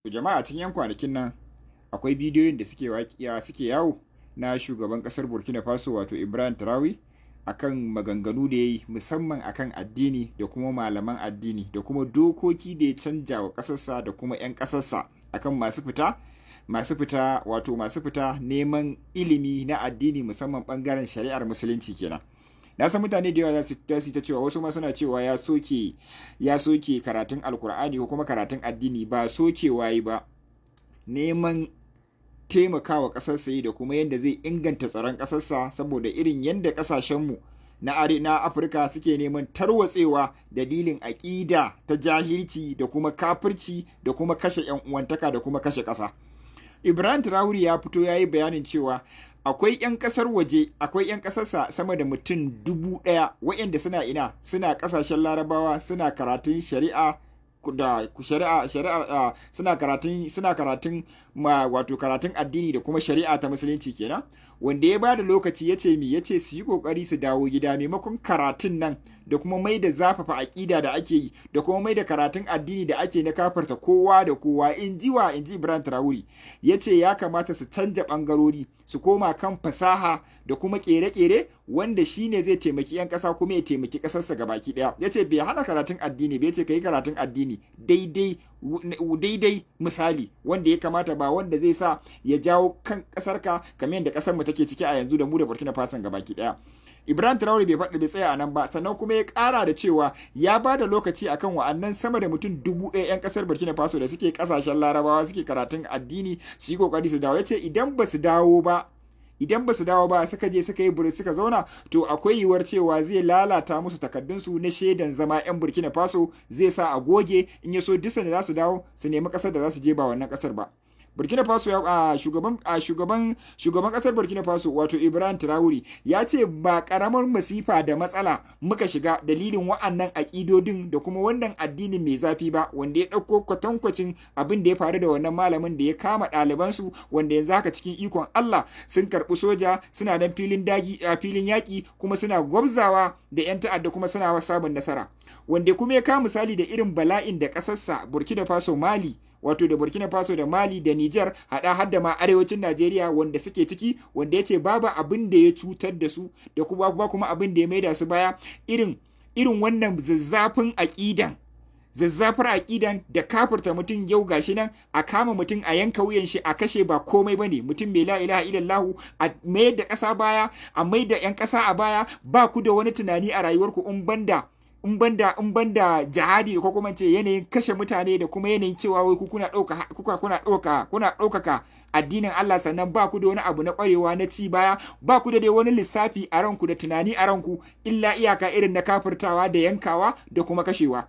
Jama'a, cikin 'yan kwanakin nan akwai bidiyoyin da suke yawo na shugaban kasar Burkina Faso, wato Ibrahim Traore, akan maganganu da ya yi, musamman akan addini da kuma malaman addini da kuma dokoki da ya canja wa kasarsa da kuma 'yan kasarsa akan masu fita, wato masu fita neman ilimi na addini, musamman bangaren shari'ar Musulunci kenan. Na san mutane da yawa za su ta cewa, wasu ma suna cewa ya soke karatun Alkur'ani ko kuma karatun addini. Ba sokewa yi ba, neman taimakawa ƙasarsa yi da kuma yadda zai inganta tsaron ƙasarsa, saboda irin yadda ƙasashenmu na Afirka suke neman tarwatsewa dalilin aƙida ta jahilci da kuma kafirci da kuma kashe 'yan uwantaka da kuma kashe ƙasa. Ibrahim Traore ya fito ya yi bayanin cewa akwai 'yan kasar waje, akwai 'yan kasarsa sama da mutum 1000 waɗanda suna ina, suna ƙasashen Larabawa, suna karatun shari'a da shari'a, suna karatun ma, wato karatun addini da kuma shari'a ta Musulunci kenan, wanda ya ba da lokaci, ya ce mi, ya ce su yi kokari su dawo gida maimakon karatun nan da kuma mai da zafafa aƙida da ake yi da kuma mai da karatun addini da ake na kafarta kowa da kowa, in ji wa, in ji Ibrahim Traore. Ya ce ya kamata su canja ɓangarori, su koma kan fasaha da kuma ƙere-ƙere, wanda shine zai taimaki 'yan ƙasa kuma ya taimaki ƙasarsa gabaki ɗaya. Ya ce bai hana karatun addini bai ce ka yi karatun addini daidai daidai misali wanda ya kamata, ba wanda zai sa ya jawo kan ƙasarka kamar yadda ƙasar mu take ciki a yanzu, da mu da Burkina Faso gabaki ɗaya. Ibrahim Traore bai faɗi, bai tsaya a nan ba, sannan kuma ya ƙara da cewa ya ba da lokaci akan wa'annan sama da mutum 1000 'yan ƙasar Burkina Faso da suke ƙasashen Larabawa suke karatun addini, su yi ƙoƙari su dawo. Ya ce idan ba su dawo ba, suka je suka yi buri suka zauna, to akwai yiwuwar cewa zai lalata musu takardunsu na shaidan zama 'yan Burkina Faso, zai sa a goge, in ya so duk sanda za su dawo su nemi ƙasar da za su je, ba wannan ƙasar ba. Burkina Faso ya shugaban shugaban shugaban kasar Burkina Faso, wato Ibrahim Traore, ya ce ba karamar masifa da matsala muka shiga dalilin wa'annan aƙidodin da kuma wannan addinin mai zafi ba, wanda ya ɗauko kwatankwacin abin da ya faru da wannan malamin da ya kama ɗalibansu, wanda yanzu haka cikin ikon Allah sun karɓi soja, suna nan filin dagi a filin yaƙi, kuma suna gwabzawa da 'yan ta'adda, kuma suna samun nasara. Wanda kuma ya kama misali da irin bala'in da ƙasarsa Burkina Faso, Mali, wato da Burkina Faso da Mali da Niger, hada har da ma arewacin Najeriya, wanda suke ciki, wanda ya ce babu abin da ya cutar da su da kuma abin da ya maida su baya irin wannan zazzafin aƙidan, zazzafar aƙidan da kafirta mutum. Yau gashi nan a kama mutum a yanka wuyan shi, a kashe, ba komai bane, mutum mai la ilaha illallahu, a mayar da ƙasa baya, a mai da 'yan ƙasa a baya. Ba ku da wani tunani a rayuwarku in banda jihadi, ko kuma ce yanayin kashe mutane da kuma yanayin cewa wai ku kuna ɗauka kuka kuna ɗauka kuna ɗaukaka addinin Allah. Sannan ba ku da wani abu na ƙwarewa na ci baya, ba ku da dai wani lissafi a ranku da tunani a ranku, illa iyaka irin na kafirtawa da yankawa da kuma kashewa.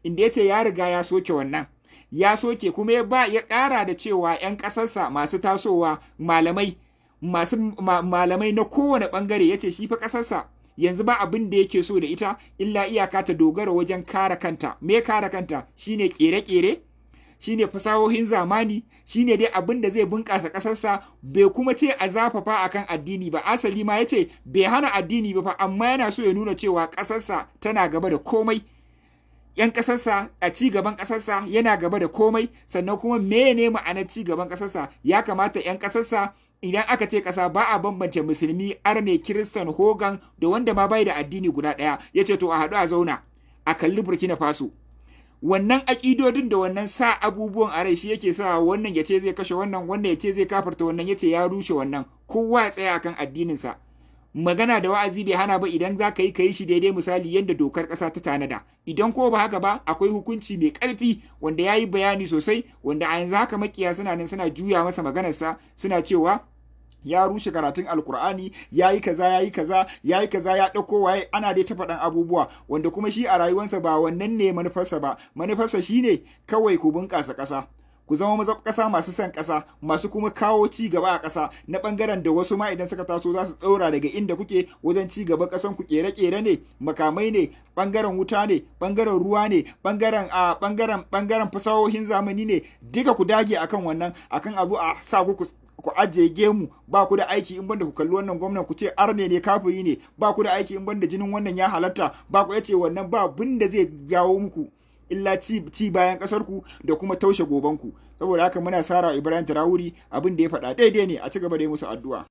Inda ya ce ya riga ya soke wannan, ya soke, kuma ya ba ya ƙara da cewa 'yan ƙasarsa masu tasowa, malamai, masu malamai na kowane ɓangare, ya ce shi fa ƙasarsa yanzu ba abin da yake so da ita illa iyaka ta dogara wajen kare kanta. Me kare kanta? Shine kere-kere, shine fasahohin zamani, shine dai abin da zai bunƙasa ƙasarsa. Bai kuma ce a zafafa akan addini ba, asali ma yace bai hana addini ba fa, amma yana so ya nuna cewa ƙasarsa tana gaba da komai, 'yan ƙasarsa a ci gaban ƙasarsa yana gaba da komai. Sannan kuma mene ma'anar ci gaban ƙasarsa? Ya kamata 'yan ƙasarsa, idan aka ce ƙasa, ba a bambance musulmi, arne, kiristan, hogan da wanda ma bai da addini guda ɗaya. Ya ce to a haɗu a zauna a kalli Burkina Faso. Wannan aƙidodin da wannan sa abubuwan a rai shi yake sa wannan ya ce zai kashe wannan, wannan ya ce zai kafarta wannan. Ya ce ya rushe wannan, kowa ya tsaya akan addininsa. Magana da wa'azi bai hana ba, idan za ka yi, ka yi shi daidai misali yadda dokar ƙasa ta tanada. Idan ko ba haka ba, akwai hukunci mai ƙarfi, wanda ya yi bayani sosai, wanda a yanzu haka makiya suna nan suna juya masa maganarsa, suna cewa ya rushe karatun Alkur'ani, ya yi kaza, ya yi kaza, ya yi kaza, ya ɗauko waye, ana dai ta faɗan abubuwa, wanda kuma shi a rayuwarsa ba wannan ne manufarsa ba. Manufarsa shine kawai ku bunƙasa ƙasa, ku zama maza ƙasa masu son ƙasa, masu kuma kawo ci gaba a ƙasa, na ɓangaren da wasu ma idan suka taso za su ɗaura daga inda kuke wajen ci gaban ƙasan ku. Ƙere-ƙere ne, makamai ne, ɓangaren wuta ne, ɓangaren ruwa ne, ɓangaren a ɓangaren ɓangaren fasahohin zamani ne, duka ku dage akan wannan, akan a zo a sa ku ku ajiye gemu. Ba ku da aiki in banda ku kalli wannan gwamnan ku ce arne ne, kafiri ne. Ba ku da aiki in banda jinin wannan ya halatta ba ku. Yace wannan ba abin da zai jawo muku. illa ci bayan ƙasar ku da kuma taushe goban ku. Saboda haka muna sara Ibrahim Traore, abin da ya faɗa daidai ne, a ci gaba da yi musu addu'a.